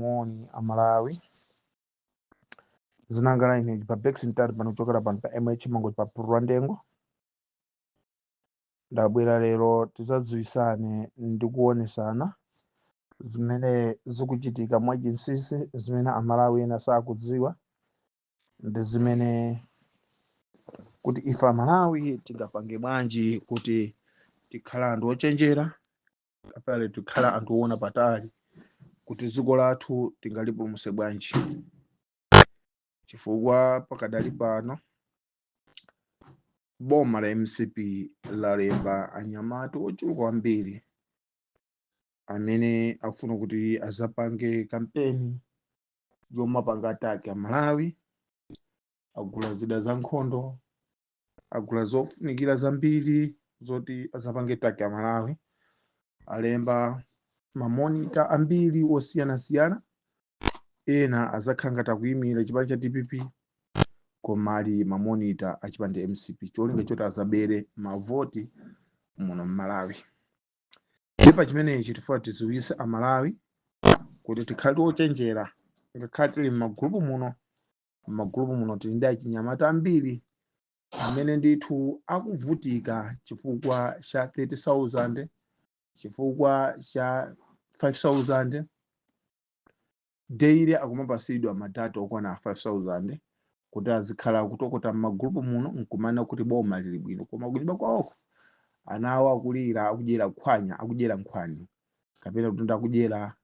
Moni Amalawi, zinanga la ine pa Bex Ntali pano, kuchokera pano pa MH Mangochi pa Rwandengo. Ndabwera lero tidzadziwisane ndi kuonesana zimene zikuchitika mwachinsinsi, zimene Amalawi ena sakudziwa, ndi zimene kuti ife Amalawi tingapange bwanji kuti tikhala anthu ochenjera kapena tikhala anthu oona patali, kuti dziko lathu tingalipulumutse bwanji, chifukwa pakadali pano boma la MCP lalemba anyamata ochuluka kwambiri amene akufuna kuti azapange kampeni yomapanga attack Amalawi. Agula zida za nkhondo, agula zofunikira zambiri zoti azapange attack Amalawi. Alemba ma monitor ambiri osiyanasiyana, ena azakhala ngati akuyimira chipani cha DPP koma ali ma monitor a chipani cha MCP, cholinga choti azabere mavoti muno mMalawi. Ndipo chimenechi tifuna tidziwise Amalawi kuti tikhale ochenjera, ngakhale tili m'magulupu muno. M'magulupu muno tili ndi achinyamata ambiri amene ndithu akuvutika chifukwa cha 30,000, chifukwa cha 5,000 daily. Akumapasidwa ma data okwana 5,000 kuti azikhala kutokota m'magulupu muno nkumana kuti boma lili bwino, koma kunyumba kwawoko ana awo akulira, akudyera khwanya, akudyera nkhwani kapena kuti akudyera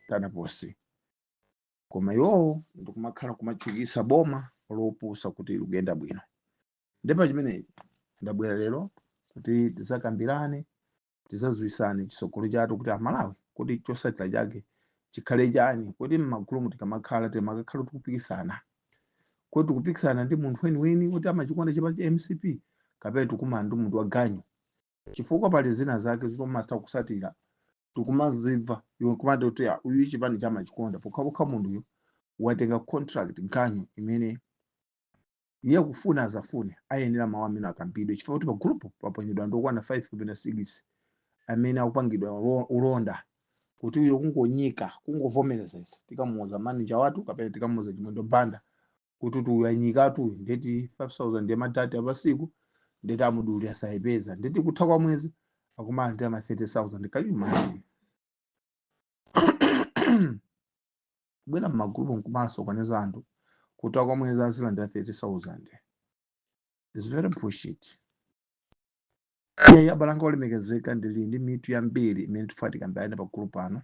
tanaposi, koma iwowo ndikumakhala kumatchukisa boma lopusa kuti likuyenda bwino. Ndipo chimenechi ndabwera lero kuti tidzakambirane, tidzadziwisane chitsogolo chathu kuti Amalawi, kuti chotsatira chake chikhale chani, kuti m'magulumu tikamakhala, timakakhala tikupikisana, kuti tikupikisana ndi munthu weniweni kuti amachikonda chipani cha MCP kapena tikumana ndi munthu waganyu, chifukwa pali zina zake zomasta kusatira, tikumazimva iwe kumati kuti, "Ah, uyu chipani chamachikonda." Pokhapokha munthuyo watenga contract, ganyu imene iye kufuna azafune, ayenera mawu amene akambidwe, chifukwa kuti pa group paponyedwa ndi okwana 5 kapena 6 amene akupangidwa ulonda kuti uyo kungonyika, kungovomereza izi, tikamuuza manager wathu kapena tikamuuza Chimwendo Banda kuti uyanyikatu uyu, ndeti 5000 ya ma data apasiku ndeti amuduli asayipeza, ndeti kutha kwa mwezi akumalandira ma 30,000. Can you imagine kubwera m'magulupu nkumasokoneza anthu kuti kwa mwezi azilandira 30,000? Is very bullshit. Iye abale anga olemekezeka, ndili ndi mitu yambiri imene tifuna tikambirane pa group pano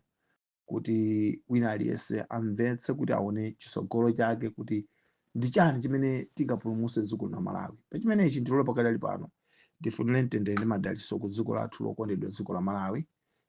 kuti wina aliyense amvetse, kuti aone chitsogolo chake kuti ndi chani chimene tingapulumutse dziko la Malawi. Pa chimenechi ndilole pakadali pano ndifunire mtendere ndi madalitso ku dziko lathu lokondedwa, dziko la Malawi.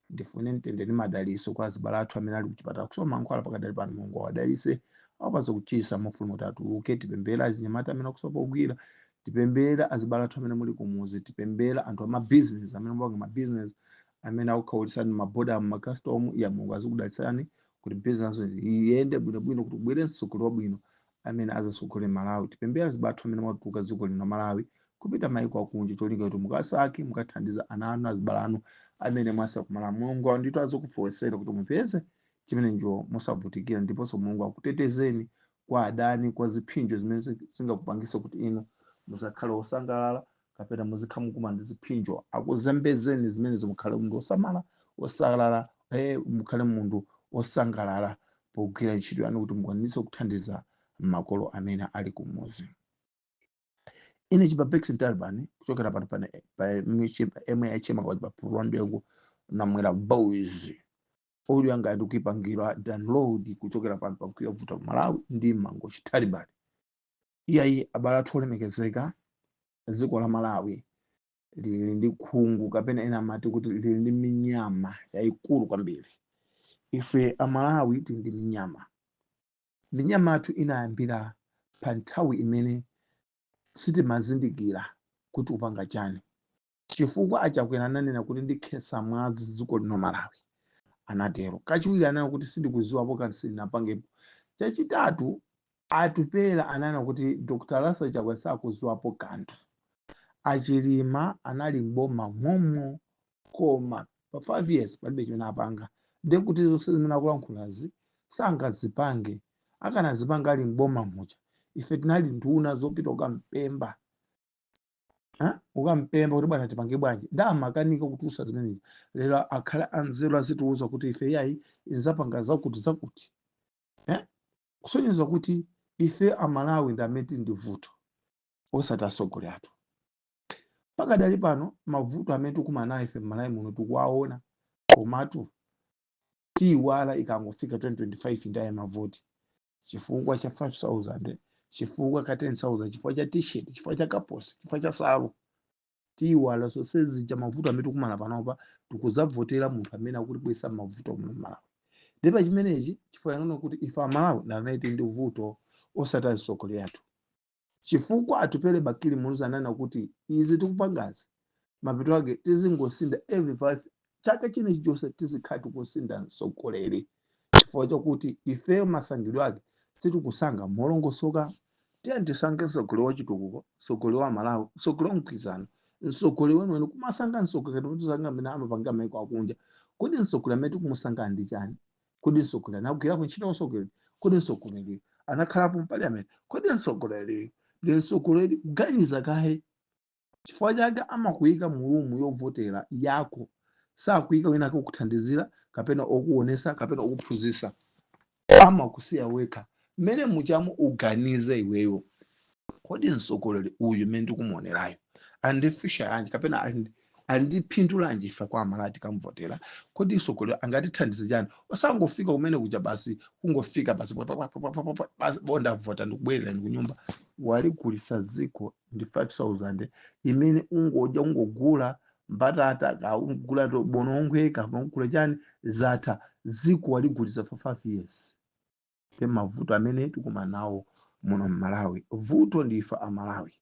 Ndifune mtendere ndi madalitso kwa azibale athu amene ali kuchipatala kusowa mankhwala pakadali pano. Mulungu awadalitse, awapatse kuchiza mofuna kuti atuluke. Tipembera achinyamata amene akusowa pogwira, tipembera azibale athu amene muli kumuzi, tipembera anthu amabizinesi amene mupanga mabizinesi, amene akukhawulitsani maboda, ma custom ya. Mulungu azikudalitsani kuti business iyende bwinobwino, kuti kubwere mtsogoleri wabwino amene azasogolere Malawi. Tipembera azibale athu amene mwatuluka dziko lino Malawi kupita maiko akunja, cholinga kuti mukasake, mukathandiza ana anu, azibale anu amene mwasiya kumalawi. Mulungu ndithu azikufowesera kuti mupeze chimenecho musavutikira, ndiponso Mulungu akutetezeni kwa adani, kwa ziphinjo zimene zingakupangise kuti inu musakhale osangalala kapena muzikhala mukumana ndi ziphinjo. Akuzembezeni zimenezo, mukhale munthu osamala, osalala, mukhale munthu osangalala pogwira ntchito yanu kuti mukwanitse kuthandiza makolo amene ali kumuzi. Ine Chibabex Taliban, kuchokera pano pane pa MH Makaji pa Rwandengo Namwera Boys. Audio yanga ndikuipangira download kuchokera pano pa Kuyavuta Malawi ndi Mangochi Taliban. Iyayi, abale athu olemekezeka, dziko la Malawi lili ndi khungu, kapena ena amati kuti lili ndi minyama yayikulu kwambiri. Ife Amalawi tili ndi minyama. Minyama yathu inayambira pa nthawi imene sitimazindikira kuti upanga chani, chifukwa aChakwera ananena kuti ndikhetsa mwazi dziko lino Malawi, anatero. Kachiwiri ananena kuti sindikuziwapo kanthu, sindinapangepo. Chachitatu, Atupera ananena kuti Dr Lazarus Chakwera sakuziwapo kanthu. Achilima anali mboma momwe, koma pa 5 years palibe chimene apanga. Ndiye kuti zonse zimene akulankhulazi Sangazipange. Akanazipanga ali mboma muja, ife tinali nduna zopita ukampemba. Ha? Ukampemba kuti bwana tipange bwanji, ndamakanika kutulutsa zimenezi. Lero akhale anzeru azitiuza kuti ife yayi inzapanga zakuti zakuti, eh? Kusonyeza kuti ife Amalawi ndi amene tili ndi vuto, osati atsogoleri athu. Pakadali pano mavuto amene tikumana nayo ife m'Malawi muno tikuwaona, komatu tiyiwala ikangofika 2025 ndaye mavoti, chifukwa cha 5000, chifukwa ka 10,000, chifukwa cha T-shirt, chifukwa cha kaposi, chifukwa cha salu. Tiyiwala zonse zija. Mavuto amene tikumana panopa, tikuzavotera munthu amene akutibwesa mavuto muno m'Malawi. Ndipo chimenechi chifukwa chanono kuti ife Amalawi ndi amene tili ndi vuto, osati atsogoleri athu, chifukwa Atupele Bakili Muluzi ananena kuti izi tikupangazi mapeto ake tizingosinda every 5 chaka chinechi chonse, tizikhala tikusinda mtsogoleri, chifukwa chakuti ifeyo masangidwe ake sitikusankha molongosoka. Tiye tisankhe mtsogoleri wa chitukuko, mtsogoleri wa Malawi, mtsogoleri wa mgwirizano, mtsogoleri weniweni. Kumasankha mtsogoleri tisankha amene amapanga maiko akunja. Kodi mtsogoleri amene tikumusankha ndi chani? Kodi mtsogoleri anagwirapo ntchito mtsogoleri? Kodi mtsogoleri anakhalapo m'parliament? Kodi mtsogoleri ndi mtsogoleri kuganiza kaye? Chifukwa chake amakuyika mu room yovotera yako, sakuyika wina akukuthandizira kapena okuonesa kapena okuphunzitsa. Amakusiya wekha mmene muchamu uganize iweyo: kodi mtsogoleri uyu mmene ndikumuonerayo andifisha yanji kapena andiphindulanji ife kwa Amalawi tikamvotera? Kodi mtsogoleri angatithandize chani? Osangofika kumene kuja basi, kungofika basi pwa, pwa, pwa, pwa, pwa, pwa, basi bonda vota ndikubwerera ndikunyumba. Waligulisa dziko ndi 5000 imene ungodya, ungogula mbatata ka ungogula to bonongwe ka ungogula chani, zatha. Dziko waligulisa for 5 years. Ndi mavuto amene tikumana nawo muno m'Malawi. Vuto ndi ife Amalawi.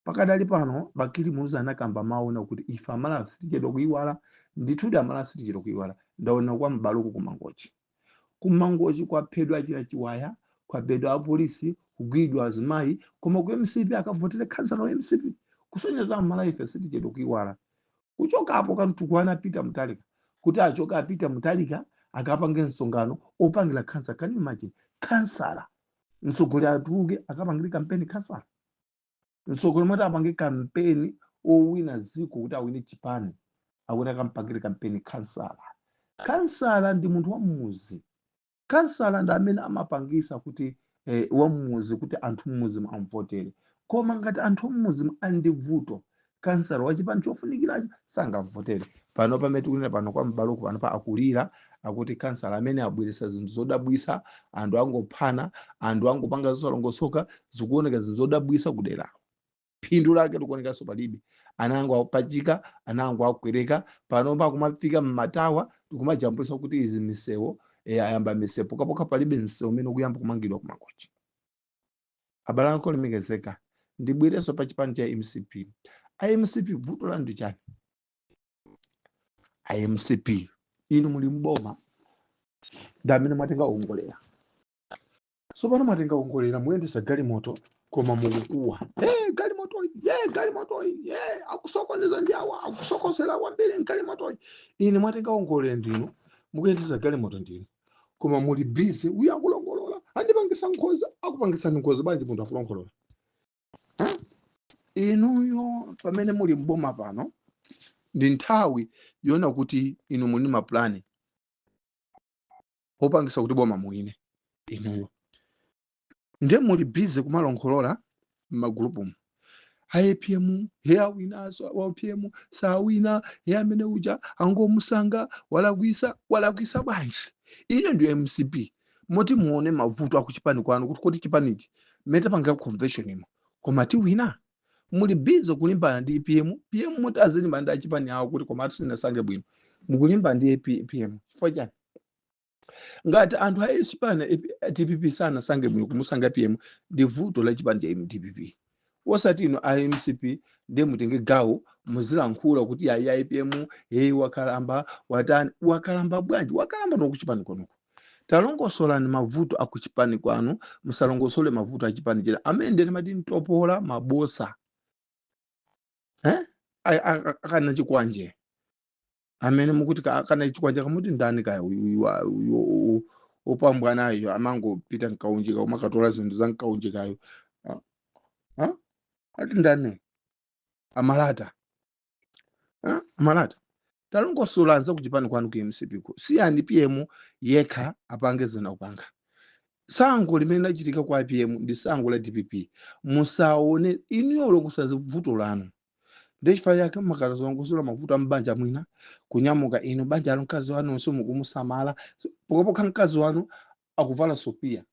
Pakadali pano Bakili Muluzi anakamba mawu kuti ife Amalawi sitichedwa kuyiwala. Ndithudi Amalawi sitichedwa kuyiwala. Ndaona kwa m'baluku kumangochi, kumangochi kwaphedwa achina Chiwaya, kwaphedwa apolisi, kugwidwa azimayi, koma ku MCP akavotere khansala wa MCP. Kusonyeza Amalawi ife sitichedwa kuyiwala. Kuchokapo kantukwana Peter Mutharika, kuti achoke apita Mutharika akapange msonkhano opangira khansala. Can you imagine? Khansala, mtsogoleri atuluke akapangire kampeni khansala. Mtsogoleri moti apange kampeni owina dziko kuti awine chipani, akuti akampangire kampeni khansala. Khansala ndi munthu wa mmuzi. Khansala ndi amene amapangisa kuti wammuzi, kuti anthu mmuzi amvotere. Koma ngati anthu mmuzi ali ndi vuto, kansala wachipani chofunikiracho sangamvotere. Pano pamene tikunena pano, kwa m'baluku pano pa akulira akuti kansala amene abweresa zinthu zodabwisa, anthu angophana, anthu angopanga zosalongosoka, zikuoneka zinthu zodabwisa kuderalo, phindu lake likuonekanso palibe. Anango akupachika, anango akwereka. Panopa akumafika mmatawa, tikumajambulisa kuti izi misewu, ayamba misewu, pokapoka palibe msewu umene ukuyamba kumangidwa kumangochi. Abale anga olemekezeka, ndibwerenso pa chipani cha MCP. MCP, vuto lanu ndi chani? MCP, inu muli mboma, ndi amene mwatenga ongolera. Tsopano mwatenga ongolera, muyendesa galimoto, koma mukukuwa, "Hey, galimotoyi, hey, galimotoyi, hey, akusokoneza ndi awa, akusokosera kwambiri galimotoyi." Ine mwatenga ongolera, ndinu mukuyendesa galimoto ndinu, koma muli busy, uyu akulongolola, andipangisa nkhoza. Akupangisani nkhoza bwanji munthu akulongolola? Inuyo pamene muli mboma pano, ndi nthawi yoona kuti inu muli ndi mapulani opangisa kuti boma muwine. Inuyo ndiye muli busy kumalongolola m'magulupumu, APM he awina, so APM sawina, he amene uja angomusanga, walakwisa. Walakwisa bwanji? Ine ndiyo MCP moti muone mavuto akuchipani kwanu kuti kodi chipanichi mmene tapangira convention imo koma tiwina? Muli busy kulimbana ndi PM. PM moti azilimbana ndi achipani awo kuti koma tisinasange bwino, mukulimbana ndi PM chifukwa chani? Ngati anthu a chipani DPP sanasange bwino kumusanga PM, ndi vuto la chipani cha DPP, osati inu a MCP. Ndiye mutenge gawo muzilankhula kuti ayi, APM hey wakalamba, watani. Wakalamba bwanji? Wakalamba nokuchipani kwanuko. Talongosolani mavuto akuchipani kwanu, musalongosole mavuto achipani china. Amene ndiye timati mtopola mabosa, eh? Akana chikwanje amene mukuti akana chikwanje, kamuti ndani kaya uyu Opambwanayo amangopita mkaunjika umakatola zinthu za mkaunjikayo. Ah, ah? Ati ndani? Amalata. Ah? Amalata, talongosola za kuchipani kwanu ku MCP ku. Siyani PM yekha apange zina kupanga. Sango limene lachitika kwa APM ndi sango la DPP. Musaone inuyo, longosola vuto lanu. Ndi chifukwa chake mukalongosola mavuto a mbanja, mwina kunyamuka inu banja la mkazi wanu simukumusamala, pokapokha mkazi wanu akuvala sopiya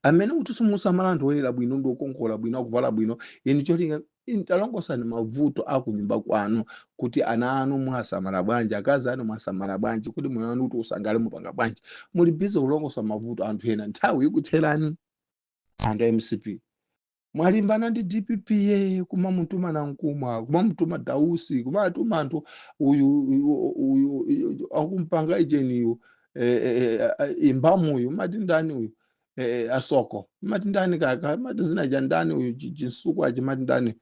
amene kuti simusamala. Anthu oyera bwino ndi okongola bwino akuvala bwino, inu cholinga talongosani mavuto akunyumba kwanu, kuti ana anu mwasamala bwanji, akazi anu mwasamala bwanji, kuti moyo wanu kuti usangale mupanga bwanji. Muli busy kulongosa mavuto anthu ena, nthawi ikutherani. Anthu a MCP mwalimbana ndi DPP ye, kumamutuma Nankumwa, kumamutuma Dausi, kumatuma anthu uyu uyu uyu akumpanga ijeniyu, imbamuyu mati ndani uyu, asoko mati ndani, kaka mati zina ja ndani uyu, chinsuku achi mati ndani,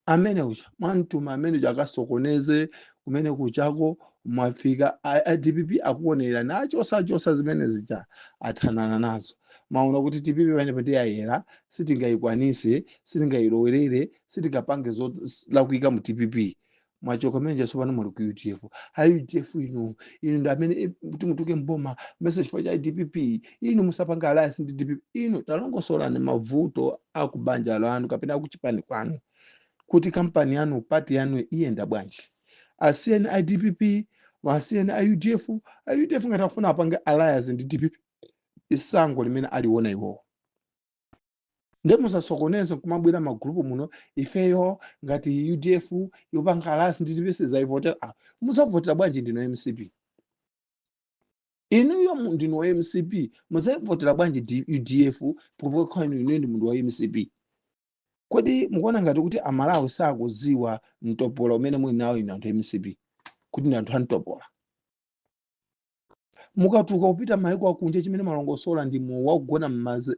amene uja mwamtuma amene uja akasokoneze kumene kuchako. Mwafika a DPP akuonera nachosachosa zimene zija, athanana nazo. Maona kuti DPP pamenepo ndi ayera, sitingayikwanise, sitingayilowerere, sitingapange zolakwika mu DPP. Mwachoka mene tsopano muli ku UDF. A UDF inu ndi amene kuti mutuke mboma mese chifukwa cha DPP. Inu musapanga alliance ndi DPP. Inu talongosolani mavuto akubanja lanu kapena akuchipani kwanu, kuti kampani yanu, party yanu iyenda bwanji. Asiyeni a DPP, asiyeni a UDF. A UDF ngati afuna apange alliance ndi DPP, isango limene aliona iwowo. Nde musasokoneze kumabwera magrupu muno, ifeyo ngati UDF yopanga alliance ndi DPP sizayivotera. Ah, muzavotera bwanji ndino MCP? Inuyo ndinu wa MCP, muzayivotera bwanji UDF popokha inu ndi munthu wa MCP? Kodi mukuona ngati kuti Amalawi sakuziwa mtopola umene muli nawo inu anthu MCP, kuti ndi anthu amtopola? Mukatuka kupita maiko akunja, chimene malongosola ndi mowa, kugona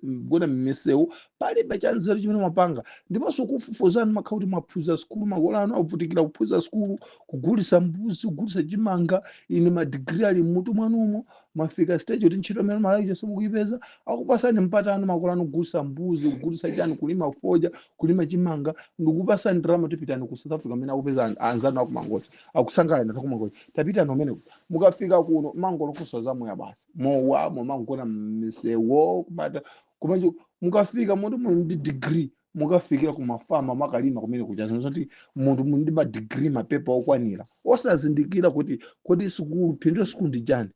kugona mmisewu, palibe cha nzeru chimene mapanga. Ndiponso kufufuzani, makhala kuti mwaphunzira sukulu, makolo anu akuvutikira kuphunzira sukulu, kugulisa mbuzi, kugulisa chimanga, ine madigiri ali mmutu mwanumo. Mwafika stage kuti ntchito imene malawi simukuyipeza, akupasani mpata anu makolo anu kugulisa mbuzi, kugulisa chani, kulima fodya, kulima chimanga, ndikupasani ndalama, tipitani ku South Africa amene akupeza anzanu akumangochi, akusangalala anthu akumangochi, tapitani umene. Mukafika kuno mangolokosa zamoya basi, mowa, momagona mmisewo, kumata kumacho. Mukafika munthu muli ndi degree, mukafikira kumafama, makalima kumene kucha zinthu zoti munthu muli ndi madigiri, mapepa okwanira, osazindikira kuti kodi sukulu, phindu la sukulu ndi chani?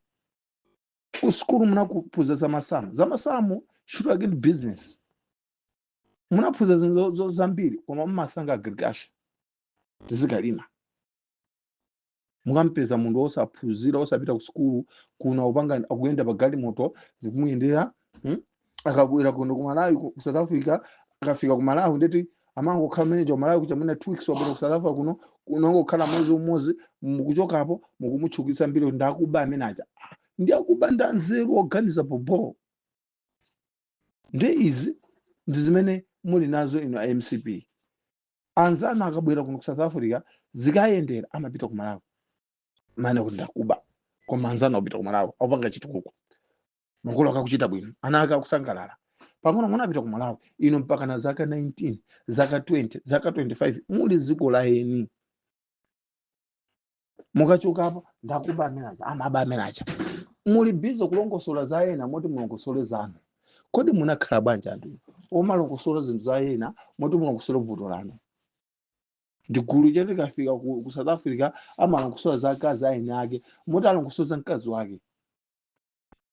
Ku sukulu munakuphunzira zamasamu. Zamasamu ntchito yake ndi business. Munaphunzira zinthu zambiri, koma mumasanga agriculture, tizikalima. Mukampeza munthu osaphunzira, osapita ku sukulu, kuno akupanga, akuyenda pa galimoto zikumuyendera, Akabwera kuno ku Malawi, ku South Africa, akafika ku Malawi ndeti amangokhala manager ku Malawi kucha mwina 2 weeks, wabwera ku South Africa kuno, kunongokhala mwezi umodzi, mukuchokapo mukumutchukitsa mbiri kuti ndakuba amene aja. Ah, ndi akuba ndi anzeru oganiza pobo. Ndi izi ndi zimene muli nazo inu a MCP. Anzanu akabwera kuno ku South Africa, zikayendera, amapita ku Malawi mane kuti ndakuba, koma anzanu akupita ku Malawi, akupanga chitukuko, makolo akakuchita bwino, ana ake akusangalala pang'ono apita ku Malawi. Ino mpaka na zaka 19, zaka 20, zaka 25 muli dziko la eni. Mukachokapo ndakuba amene aja, amaba amene aja. Muli busy kulongosola za ena moti mulongosole zanu. Kodi munakhala bwanji anthu omalongosola zinthu za ena moti mulongosole vuto lanu? Ndi gulu chete likafika ku South Africa, amalongosola za akazi aeni ake moti alongosola za mkazi wake.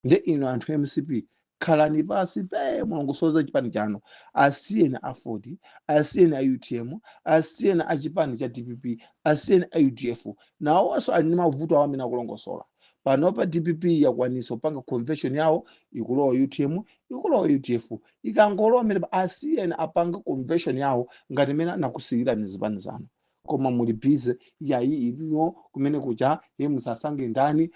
Ndi inu anthu MCP, khalani pasi pe mulongosola za chipani chanu. Asiyeni a 40, asiyeni a UTM, asiyeni a chipani cha DPP, asiyeni a UDF, nawonso ali ndi mavuto awo amene akulongosola panopa. DPP yakwanisa kupanga convention yawo, ikulowa UTM, ikulowa UDF. Ikangolowa amene, asiyeni apanga convention yawo ngati imene anakusiyirani zipani zanu. Koma muli busy yayi inuyo kumene kucha ye, musasange ndani,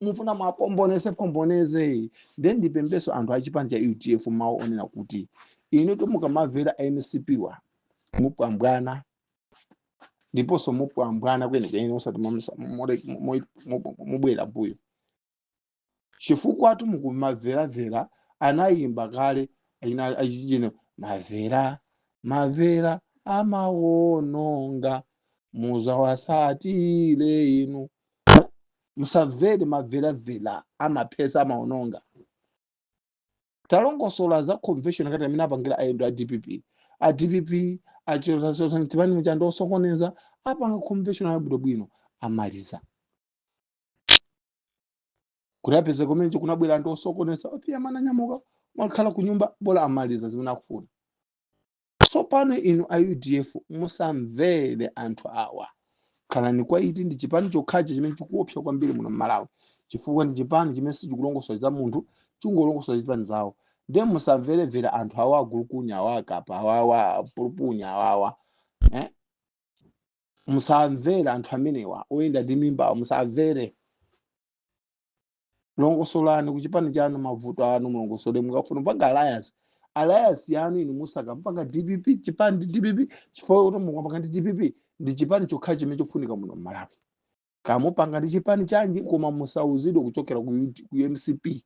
mufuna mwapomboneze pomboneze. Then ndipembeso anthu achipani cha UDF mawu onena kuti inu mukamamvera MCP wa mupambwana, ndiponso mupambwana kwenikweni, osati mubwera mbuyo. Chifukwa atu mukumamveramvera, anayimba kale ina achichino, mavera mavera amawononga, muzawasatire inu. Musamvere mamveramvera, amaphesa, amaononga. Talongosola za convention kati amene apangira ayendo a DPP, a DPP achipani muchando osokoneza, apanga convention abwinobwino, amaliza kuti apeze kumene kunabwera anthu osokoneza opiya mananyamuka makhala ku nyumba, bola amaliza zimene akufuna. Tsopano inu a UDF, musamvere anthu awa, khalani kwa iti. Ndi chipani chokhacho chimene chikuopsa kwambiri muno mMalawi, chifukwa ndi chipani chimene sichikulongosola za munthu, chingolongosola chipani zawo. Ndiye musamverevera anthu awa, agulukunya awa, akapa awawa, apulupunya awawa, eh? Musamvere anthu amenewa oyenda ndi mimba, musamvere. Longosolani kuchipani chanu mavuto anu, mulongosole. Mukafuna kupanga alliance, alliance yanu inu musaka mpanga DPP, chipani ndi DPP, chifukwa kuti mukapanga ndi DPP ndi chipani chokha chimene chofunika muno mMalawi. Kamupanga ndi chipani chanji, koma musauzidwe kuchokera ku MCP.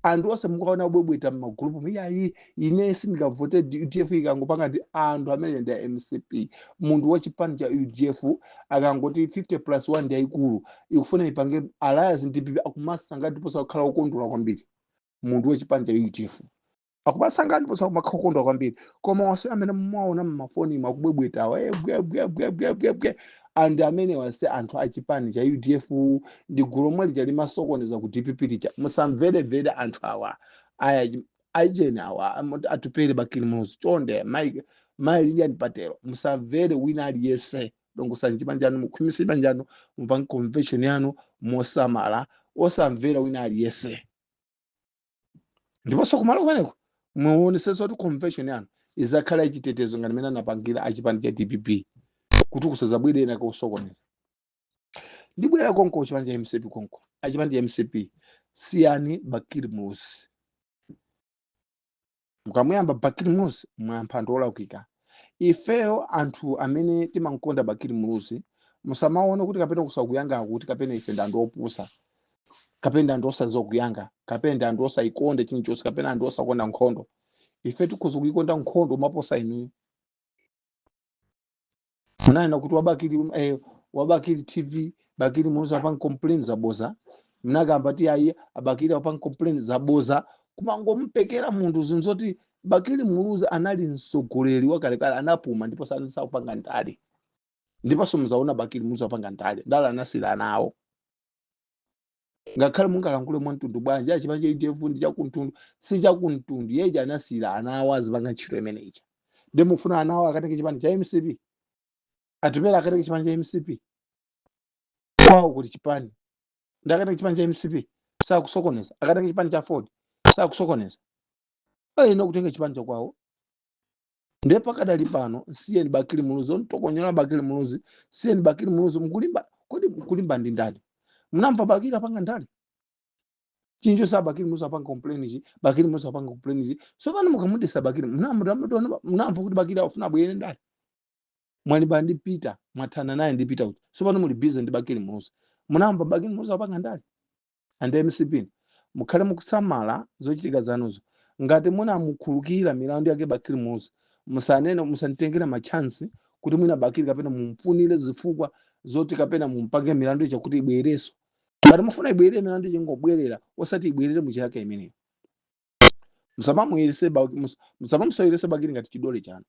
Anthu onse mukaona bwebweta m'magulupu, iyayi, ine sindingavote UDF ikangopanga ndi anthu amene ndi a MCP. Munthu wa chipani cha UDF akangoti 50 plus 1 ndi yayikulu, ikufuna ipange alliance ndi DPP, akumasanga ndiponso akukhala okondwera kwambiri. Munthu wa chipani cha UDF akumasanga ndiponso akumakhala okondwera kwambiri. Koma onse amene mumaona mmafoni mwakubwebwetawa, bwe bwe bwe bwe bwe bwe, anthu amene wase anthu a chipani cha UDF ndi gulu lomwe lija limasokoneza ku DPP lija. Musamverevere anthu awa, aya achene awa, atupere Bakili Muluzi, chonde mai mai Lilian Patelo, musamvere wina aliyense. Dongosani chipani chanu, mukhwimise chipani chanu, mupange convention yanu mosamala, osamvera wina aliyense. Ndiponso kumalo kumeneko muonesenso kuti convention yanu izakhala ichitetezo ngati mmene anapangira achipani cha DPP, kuti kusazabwere ena kosokoneza. Ndibwera konko chipani cha MCP, konko achipani cha MCP, siyani Bakili Muluzi. Mukamuyamba Bakili Muluzi, mwayamba anthu olakwika. Ifeyo anthu amene timankonda Bakili Muluzi, musamaone kuti kapena kusakuyanga, kuti kapena ife ndi anthu opusa, kapena ndi anthu osadziwa kuyanga, kapena ndi anthu osayikonda chilichonse, kapena anthu osakonda nkhondo. Ife tikhoza kuyikonda nkhondo maposa inuyo. Munanena kuti wabakili, wabakili TV, Bakili Muluzi apanga complain zaboza. Mnakamba ti ayi, abakili apanga complain zaboza, kumangompekera munthu zinthu zoti Bakili Muluzi anali mtsogoleri wakalekale, anapuma ndipo sakupanga ndale. Ndiponso muzaona Bakili Muluzi apanga ndale, ndale anasira nawo. Ngakhale mungalankhule mwamtundu bwanji, achipani cha UDF ndi chakumtundu, si chakumtundu, yeje anasira anawo azipanga ntchito imeneyi. Ndi mufuna anawo akatenge chipani cha MCP, atupera akatenge chipani cha MCP kwawo kuti chipani ndakatenge chipani cha MCP sakusokoneza, akatenge chipani cha Ford sakusokoneza, ayina kutenga chipani chakwawo. Ndiye pakadali pano siyeni Bakili Muluzi, ontokonyola Bakili Muluzi, siyeni Bakili Muluzi. Mukulimba, kodi mukulimba ndi ndani? Munamva Bakili apanga ndani chinjo sa Bakili Muluzi apanga complain ichi, Bakili Muluzi apanga complain ichi. So pano mukamudisa Bakili, munamva kuti Bakili afuna abwere ndani? Mwalimba ndi Peter, mwathana naye ndi Peter uja, so pano muli busy ndi Bakili Muluzi. Munamva Bakili Muluzi apanga ndani? And MCP, mukhale mukusamala zochitika zanuzo. Ngati munamukhulukira milandu yake Bakili Muluzi, musanene, musanditengere machansi kuti mwina Bakili kapena mumfunire zifukwa zoti kapena mumpange milandu ija kuti ibwereso. Ngati mufuna ibwerere milandu ija, ingobwerera, osati ibwerere muchaka yake imeneyo. Musamamusayerese Bakili ngati chidole chanu.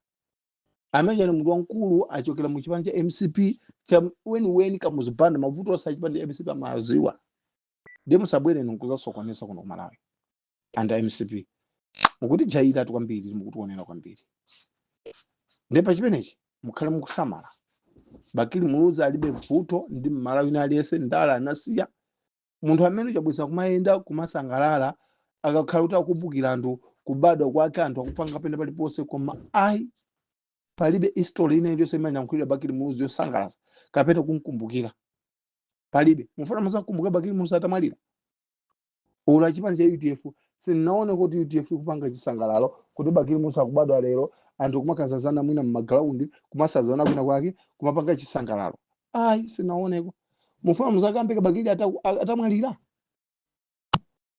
Amene ali munthu wamkulu, achokera mu chipani cha MCP cha weniweni, kamuzipanda mavuto onse achipani cha MCP amaziwa. Ndiye musabwere inu nkuzasokoneza kuno ku Malawi. And MCP, mukuti jairatu kwambiri, mukutionera kwambiri. Ndiye pa chimenechi mukhale mukusamala. Bakili Muluzi alibe vuto ndi Mmalawi wina aliyense, ndala anasiya. Munthu amene chabweza kumayenda kumasangalala akakhala kuti akumbukira anthu kubadwa kwake, anthu akupanga pena paliponse, koma ayi, palibe history ina iliyonse imene yankhulira Bakili Muluzi yosangalatsa kapena kumkumbukira, palibe. Mufuna musakumbukira Bakili Muluzi atamwalira? Ula chipani cha UDF, sinaone kuti UDF ikupanga chisangalalo kuti Bakili Muluzi akubadwa lero, anthu kumakazazana mwina mmagraundi, kumasazana kwina kwake, kumapanga chisangalalo, ayi, sinaoneko. Mufuna muzakambeka Bakili atamwalira?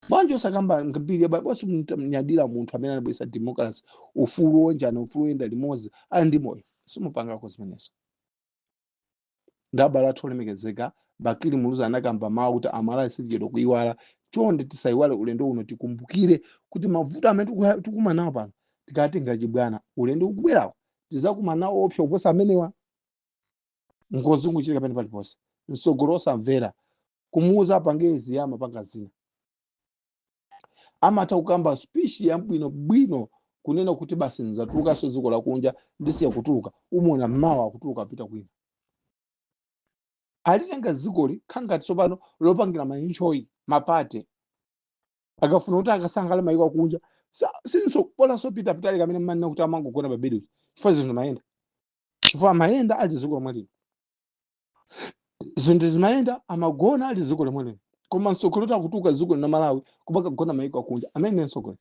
Bwanji osakamba mbiri yabwino? Bwanji mnyadira munthu amene anabweretsa democracy, ufulu wonjana, ufulu woyenda limodzi, ali ndi moyo? Simupangako zimenezo. Ndabala athu olemekezeka Bakili Muluzi anakamba mawu kuti Amalawi sitichedwa kuiwala. Chonde tisayiwale ulendo uno, tikumbukire kuti mavuto amene tikumana nawo pano tikatenga chibwana, ulendo ukubwerawo tizakumana nawo opsa kuposa amenewa. Ngozi kuchitika pene paliponse, msogolo osamvera, kumuuza apange izi, amapanga zina. Amatha kukamba speech yabwino bwino kunena kuti basi, nzatulukanso dziko lakunja, ndisiya kutuluka. Umuona mmawa akutuluka apita kwina. Alitenga dzikoli khangati tsopano lopangira ma enjoy, ma party. Akafuna kuti akasangale mayiko akunja, sinso bolanso pita pitali kamene mmanena kuti amangogona pa bedi, chifukwa zinthu mayenda, chifukwa amayenda ali dziko lomwe lino, zinthu zimayenda, amagona ali dziko lomwe lino. Koma msogolo akutuluka dziko lino Malawi kumakagona mayiko akunja, amene ndi msogolo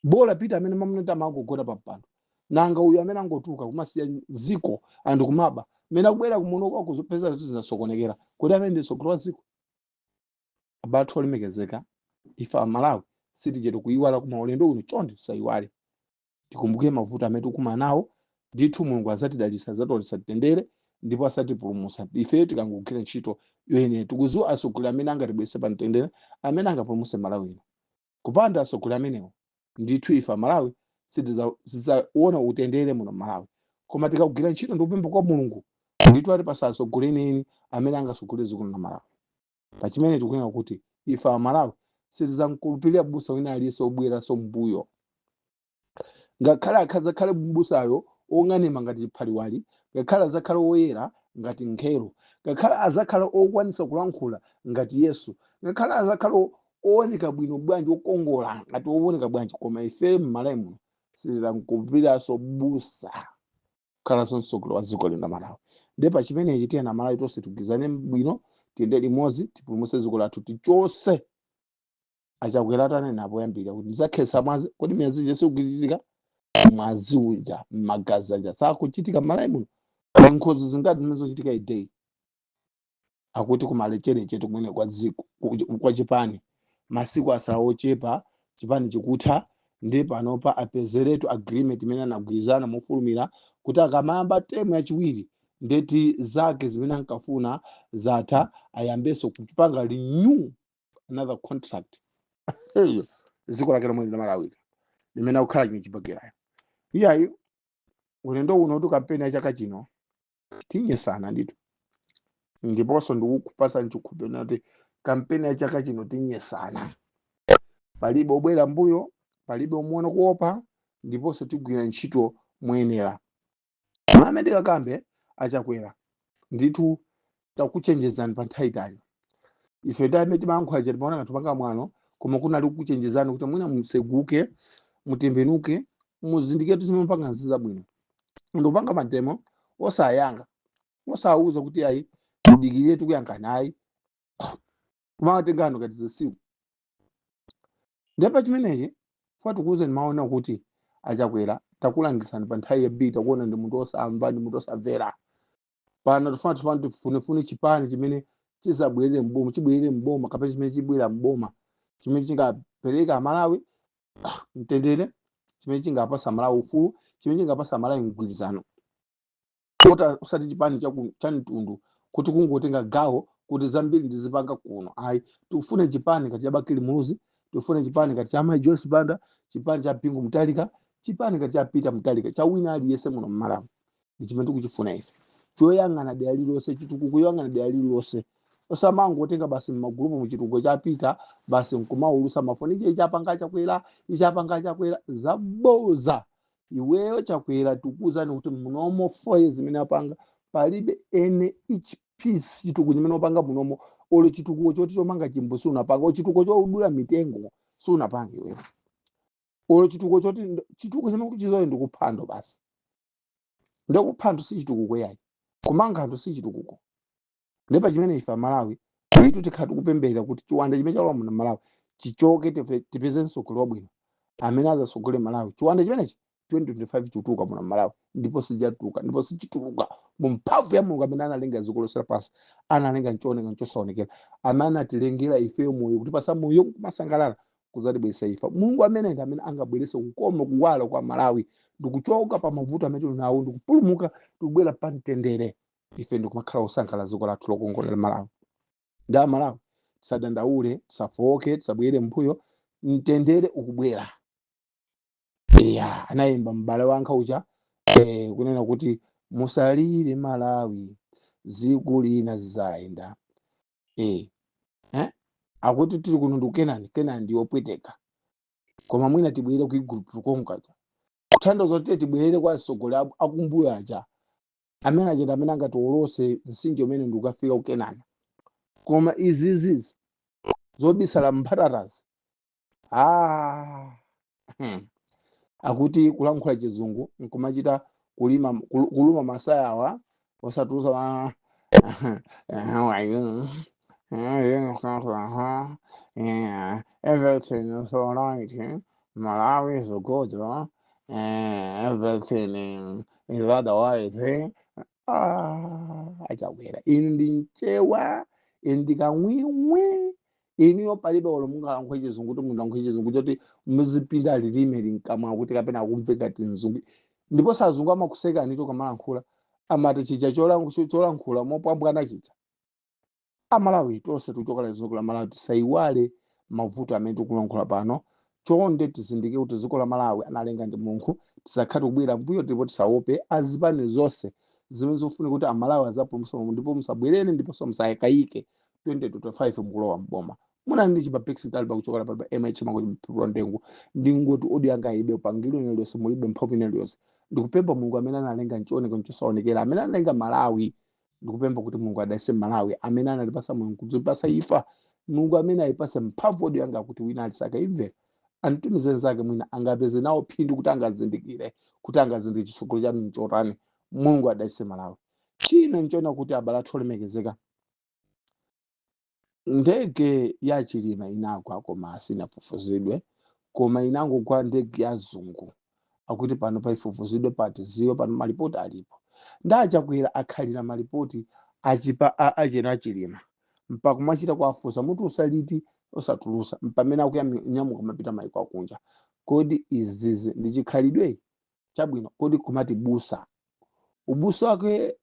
bola pita amene mamunati amangogona pa mpando. Nanga uyu amene angotuluka kumasiya ziko, anthu kumaba, mmene akubwera kumuno kwakuzopeza zinthu zinasokonekera, kodi amene ndi msogolo wa ziko? Abathu olemekezeka, ife Amalawi sitichedwa kuyiwala, koma ulendo uno chonde tisayiwale, tikumbukire mavuto amene tikumana nawo. Ndithu Mulungu azatidalitsa, azationetsa mtendere ndipo asatipulumutsa ife tikangogwira ntchito yoyenera. Tikudziwa atsogoleri amene angatibweretse pa mtendere, amene angapulumutse Malawi ino. Kupanda atsogoleri amenewo, ndithu ife Amalawi sitidzaona utendere muno Malawi. Koma tikagwira ntchito ndi kupempha kwa Mulungu, ndithu atipasa atsogoleri eni amene angatsogolere dziko lino la Malawi. Pachimene tikunena kuti ife Amalawi sitidzamkhulupirira busa wina aliyense obweranso mbuyo, ngakhale akhazakhale mbusayo ong'anima ngati chiphaliwali, ngakhale azakhale woyera ngati nkhelo, ngakhale azakhale okwanisa kulankhula ngati Yesu, ngakhale azakhale ooneka bwino bwanji, okongola ngati ooneka bwanji, koma ife m'Malawi muno sitidzamkhulupiriranso busa kukhalanso mtsogoleri wa dziko lino la Malawi. Ndiye pa chimenechi tiyena Malawi tonse tigwirizane bwino, tiyende limodzi, tipulumutse dziko lathu, tichose Achakwera. Atanena poyambira kuti ndidzakhetsa mwazi, kodi miyezi ija sikuchitika? Mwazi uja, magazi aja sakuchitika m'Malawi muno? Nkhozi zingati zimene zochitika a day? Akuti kumalechereche kumene kwa dziko, kwa chipani, masiku asala ochepa chipani chikutha. Ndi panopa apezeretu agreement imene anagwirizana mofulumira kuti akamayamba term yachiwiri, ndeti zake zimene ankafuna zatha, ayambenso kupanga renew another contract. Hey, dziko lake lomwe la Malawi limene akukhala chimwe chibagerayo. Iyayi, ulendo uno tu kampeni ya chaka chino tinyesana ndithu, ndiponso ndikukupasa nchikhulupiriro kuti kampeni ya chaka chino tinyesana, palibe obwera mbuyo, palibe omuona kuopa, ndiponso tigwira ntchito moyenera. Amene ndikakambe, Achakwera, ndithu takuchenjezani pa nthawi itali. Ife ndi amene timayankhula chati timaona ngati panga mwano, koma kunali kukuchenjezani kuti mwina mutseguke, mutembenuke, muzindikire kuti zimene mupanga nzizabwino. Ndikupanga ma demo osayanga, osawuza kuti ayi, mudikirire tikuyankhani, ayi, kumawatenga ngati zisiku. Ndipo chimenechi fuwa tikuwuzeni maona kuti Achakwera, takulangisani pa nthawi yabiri, takuona ndi munthu osamva, ndi munthu osamvera. Pano tifuna tsopano tifunefune chipani chimene chizabwerere mboma, chibwerere mboma, kapena chimene chibwera mboma, chimene chingapereka Amalawi mtendere, chimene chingapasa Malawi ufulu, chimene chingapasa Malawi mgwirizano, ota usati chipani cha mtundu kuti kungotenga gawo kuti zambiri ndizipanga kuno, ayi. Tikufuna chipani ngati cha Bakili Muluzi, tikufuna chipani ngati cha Mai Joyce Banda, chipani cha Bingu Mutharika, chipani ngati cha Peter Mutharika, cha wina aliyense muno mmalawi. Ndi chimene tikuchifuna ife, choyang'ana dera lililonse, chitukuko kuyoyang'ana dera lililonse, osamangotenga basi mmagulupu muchitukuko cha Peter basi nkumaulusa mafoni, ichi chapanga Chakwera, ichi chapanga Chakwera. Zaboza iweyo Chakwera. Tikuwuzani kuti munomo 4 years zimene apanga, palibe ene each piece chitukuko chimene wapanga munomo. Olo chitukuko choti chomanga chimbuzi unapanga, olo chitukuko chodula mitengo sunapanga iweyo, olo chitukuko choti chitukuko chimene kuchizoyo ndikuphando basi. Ndikuphando si chitukuko yayi, kumanga anthu si chitukuko. Ndipo chimene ife Amalawi itu tikhala tikupembera kuti chiwanda chimene chalowa muno Malawi chichoke, tipeze mtsogoleri wabwino amene azasogolere Malawi. Chiwanda chimenechi 2025 chikutuluka muno Malawi, ndipo sichatuluka, ndipo sichituluka mu mphamvu ya Mulungu amene analenga dziko lonse lapansi, analenga nchooneka nchosaonekera, amene anatilengera ifeyo moyo, kutipasa moyo nkumasangalala, kuzatibweresa ifa. Mulungu amene ndi amene angabwerese kukoma, kuwala kwa Malawi, ndikuchoka pa mavuto amene tili nawo, ndikupulumuka, ndikubwera pa mtendere, ife ndikumakhala osangalala dziko lathu lokongola la Malawi. Ndi Amalawi tisadandaule, tisafoke, tisabwere mbuyo, mtendere ukubwera. Iya, anayimba m'bale wanga uja kunena kuti musalire Malawi, ziku lina zizayenda. Akuti tili kuno ndi Kenani, Kenani ndi yopweteka, koma mwina tibwerere ku Igupto konkaja, kuthandiza kuti tibwerere kwa atsogoleri akumbuyo aja, amene aja ndi amene angatiwolose mtsinje umene ndikukafika ku Kenani. Koma izizizi zobisala mphatatazi, ah, akuti kulankhula chizungu nkumachita kulima kuluma masaya awa osatulusa, "How are you? Yeah, everything is alright. Eh? Malawi is good. Huh? Everything is otherwise. Eh?" Ah, achakwera, inu ndi mchewa, inu ndi kamwimwi, inuyo palibe olo mungalankhule chizungu kuti mungalankhule chizungu choti muzipinda lilime linkamwa kuti kapena akumve ngati mzungu. Ndiponso azungu amakusekani kamalankhula, amati chija cholankhula mopambwana chija. Amalawi tonse tikuchokera dziko la Malawi, tisayiwale mavuto amene tikulankhula pano. Chonde tizindikire kuti dziko la Malawi analenga ndi Mulungu. Tisakhale kubwera mbuyo, ndipo tisaope azipani zonse zimene zikufuna kuti Amalawi azapulumutsa, ndipo musabwerere ndiponso musakayike, 2025 mukulowa mboma. Muna ndi chipapexi taliba kuchokera pa mh makuti mphulo ndengu. Ndingoti audio yanga ibe upangiro iliyonse, mulibe mphamvu iliyonse. Ndikupempha Mulungu amene analenga nchioneka nchosaonekera, amene analenga Malawi, ndikupempha kuti Mulungu adalitse Malawi, amene analipasa Mulungu kudzipasa ifa. Mulungu amene ayipase mphamvu audio yanga kuti wina alisakaimvera, antumize nzake, mwina angapeze nawo phindu kuti angazindikire, kuti angazindikire chitsogolo chanu nchotani. Mulungu adalitse Malawi. China nchona kuti abale athu olemekezeka, ndege ya Chilima inagwa koma sinafufuzidwe, koma inangogwa ndege ya zungu. Akuti pano paifufuzidwe, patiziwe pano malipoti alipo. Ndachakwera akhalira malipoti achipa achena Achilima, mpaka kumachita kuafunsa mutu usaliti osatulusa, mpamene akuyanyamuka mapita maiko akunja. Kodi izizi ndi chikhalidwe chabwino? Kodi kumati busa ubusa wake,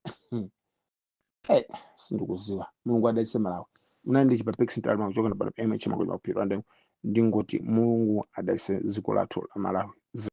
sindikuziwa. Mulungu adalitse Malawi. Munali ndi chipapexi ntalima kuchoka pa mh makuti mapiro. Ndingoti Mulungu adalitse dziko lathu la Malawi.